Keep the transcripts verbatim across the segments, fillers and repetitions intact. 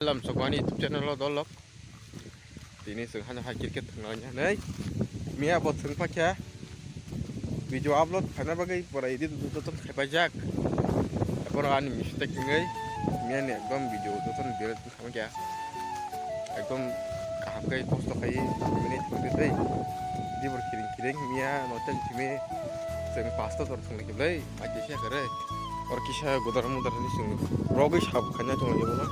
Lam sokmani YouTube channel o dolok. Tini chwng hano hai cricket thwngna hinwi. Miya bo thwng pakya. Video upload khaina bagwi pura edit joto khaipaijak. Eporo ani mistake wngwi miya ni ekdom video joto ni delete wngkha. Ekdom kaham khe kosto khai minute thwngwi tei. Dibor kiring kiring miya no ten kimi chwng pasta tor thwngwi kiblai. Aji siya kare. Or kisa godar modar ni sing rogwi sab khanya tong lagi bono.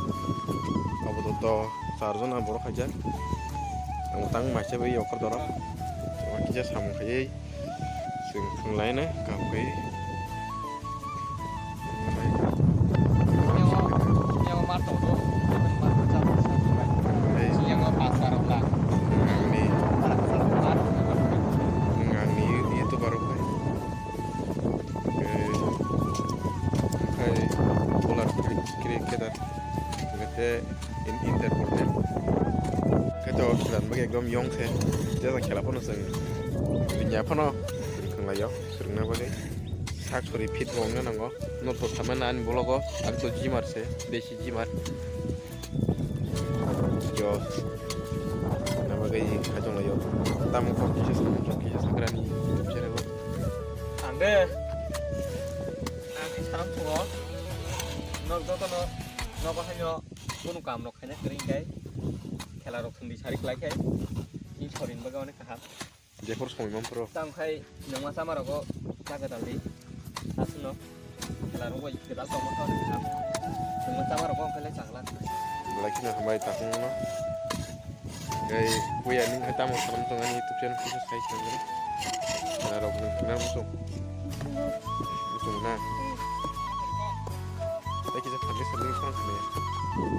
Abo to, to charjon a borok khaja. Ang tang maise bai okor doro. Or kisa samung khayai sing thung lai na kam kai. Yang mar tong do, mar tong jam sa. Yang pas barok la. Ang ni, ang ni itu baru kai. Khai bowler kri-, kri-, kedar. Ngate in, inter problem. Khe to khilan bagwi ekdom yong khe. Jesa khela phano chwng. Linya phano swrwng lai yo. Swrwngna bagwi. Sak sori fit bo wngna nango. Norok to thamani ani bologo. Ang to gymmer se. Besi gymmer. Yo. Nama gai kha jong yo. Tamo kok kisa sakra, kok kisa sakrani. Chero. Ande. Ang saram thungo. Nok joto no. Nok hayo. Kunu kam nok khaina kering kai. Khela rok thungdi sari khlai kai. Ni sorin baga onek kaham. Jephor songwi man phoro. Tamo khai nungma chama rogo jaga daldi. Aswkno khela rogo bai kwtal tongma kha nungma chama rogo khai le changla. Belai kheno hambai takungno. Gai puya ning hai tamo salam tongani YouTube channel kisa sai sangre. Khela rok nung khela musu. Musu na. Tei kisa thangwi salwi phone khwlaiya.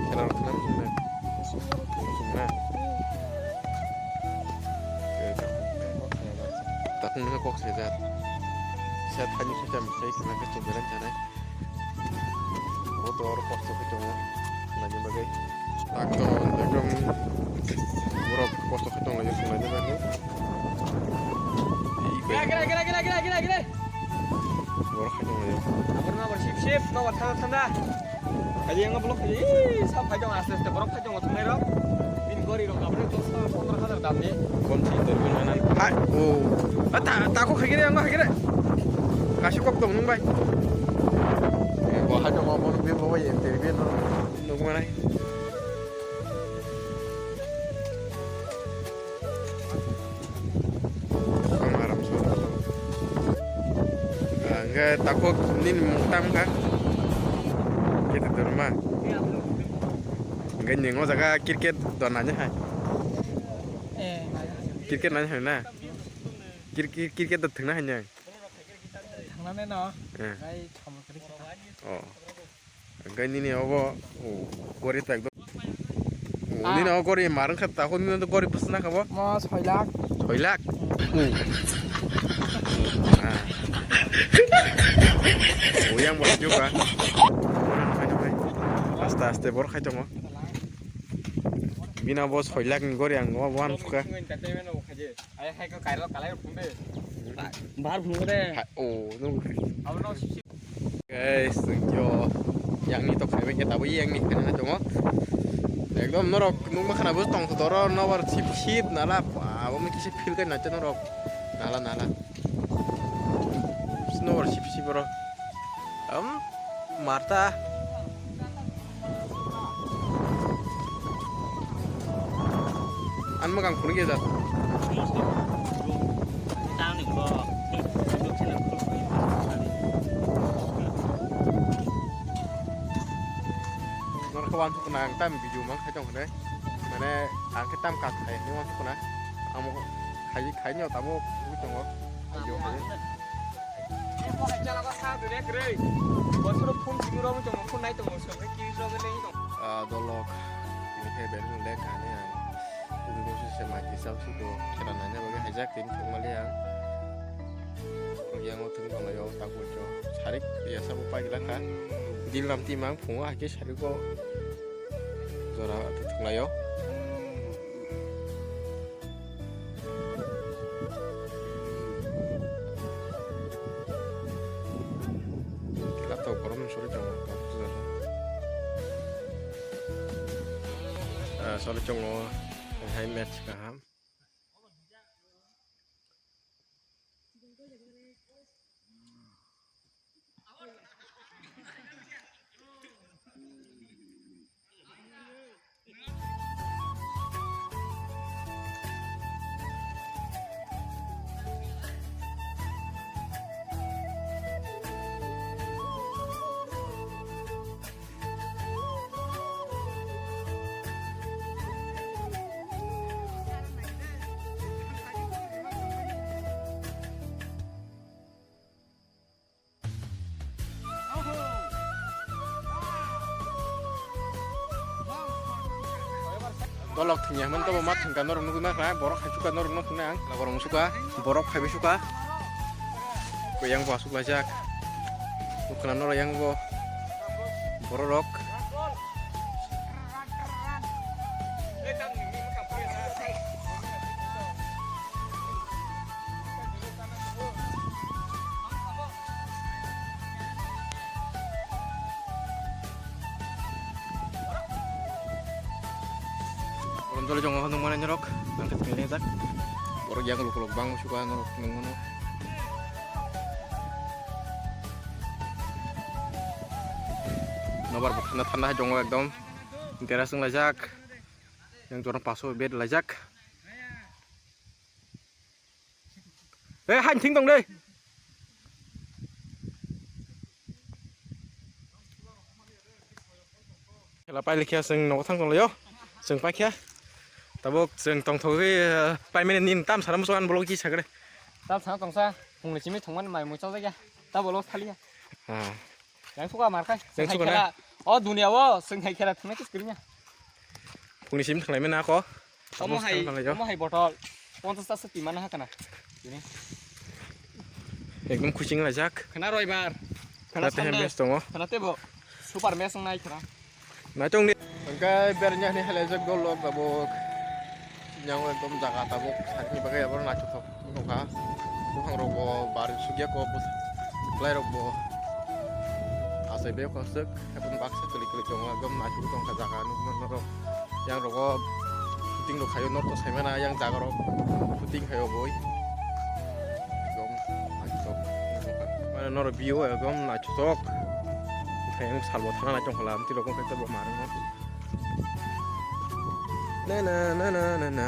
Khela rok khwlai muchung na. Muchung na. Takung nungkha kok saijak. Sa thani kisa mwsai khwna khe chumjaran chanai. Bo to oro kosto khe tongo. Nani bagwi. Takto ekdom borok kosto khe tonglaio, swnglai nw bagwi. Gira, gira, gira. Borok khe tonglaio. Abor nw abor sip sip, nw abor thanda thanda. Khaji ang block khaji, ih, sab phai tong aste aste borok phai tong thumai rok. Bini gori rok aboni dos hajar pondro hajar dam ni. Kon si terbi mana? Hai, oh. Ah, ta, ta ko khagire, ang khagire. Kasi kok tong nung bai. Eh, bo hai tong, bo, bo, bo, bo, ye terbi no, nung mana? Ang aram so. Angke takok nini muktam ka? Kita terma. Angke ningo jaga cricket do nanya hai. Eh, nanya hai. Cricket nanya hai na? Kir-, kir-, cricket do thengna hai nang? Thangnane no. Eh. Nai thamukri kita. Oh. Hingke nini obo, o, gori ta ekdom. O, ah. Nini obo gori mar wngkha, ta hwn nini gori bwswk nakha bo? Mo soi lakh. Soi lakh? Hmm. O. Ah. O, yang bo sio ka. Aste aste bor khai tongo. Bina bo soi lakh ni gori ang bo wan phuka. Bahar phungo de. Ha, o, nung. Abono sip sip. Guys, yo, yang ni tok phaibai khe tabuk yang ni khana tongo. Ekdom norok nukma khana bo tong doro nobar sip sip nala, ba, abo mui kisa feel kai nacha norok. Nala, nala. Nobar sip sip oro. Am, Marta. Ang magang phunuk ya jat. Norok khe wansuk khna ang tam video mang khai tong hwnwi. Mane ang khe tam kak khai hwnwi wansuk khna. Amo khai khai no tabuk tongo. Video khai. Bosoro phone simi romwi tongo, phone nai tongo, sokhe kiri sokhe lengwi tongo. Ah, dolok, tini khe belai no lek kani ang. Tini no se mai kisa sudo khela naina bagwi haijak tini thwngmali ang. Yang o thwng tonglai o takhuk jo. Sarik ya sabo pai gila kha. Dil lam ti mang phungo hakhe sarik o jora thwng lai o. Laptop korom suri tongo, laptop suri. Salo chongo hai match kaham. Dolok thwngya hwnmani tobo ma thwngkha norok nugwi mankha, borok hai sukha norok no thwngnai ang, borok sukha, borok phaibai sukha, yang bo aswk laijak, nukha norok yang bo borok rok. Kolom jole jongo hwnung mane norok, ang khe tini jak. Borok yang lukulok bang musuka norok nung mano. Nobar bo thanda thanda hai jongo ekdom. Dera swng laijak. Yang jorong paso bed laijak. Eh, han thing tong dei. Khela pai likya, chwng nogo thang tong laio. Chwng pai kha. Tabuk chwng tong thogwi, eh, pai mani nin tam sara musukan bolok ji sagre. Tam sana tongsa, phungni simi thongmani mai muchal jakya. Ta bolok thaliya. Ah. Yang suka markai. Yang suka na? O dunia o, chwng hai khela thangna kis kirinya. Phungni simi thanglai mena ko. Omo hai, omo hai botol. Ponchas ta sati mana hakana. Ini. Ekdom khuching laijak. Khana roibar. Khana tei Sunday. Best tongo. Khana tebo. Super match nai khana. Nai tong ni. Angkai bernya ni halai jak dol lok tabuk. Yang ekdom jaga tabuk. Sakni bagai abor nachutok. Nokha buphang rok bo bar sugya ko, bwsai rok bo achai be koswk, haikhe baksa kwlwi kwlwi tongo, ekdom naisugwi tongkha jaga nukmano norok. Yang rogo shooting rok khaio, norok to saimana yang jaga rok shooting khaio boi. Ekdom naisugwi tongkha. Mane norok view ekdom naisugwi tongkha. Thai ang salbo thana nai tongkha la, amtwi rok wngkha tei bo marwkno. Na na na na.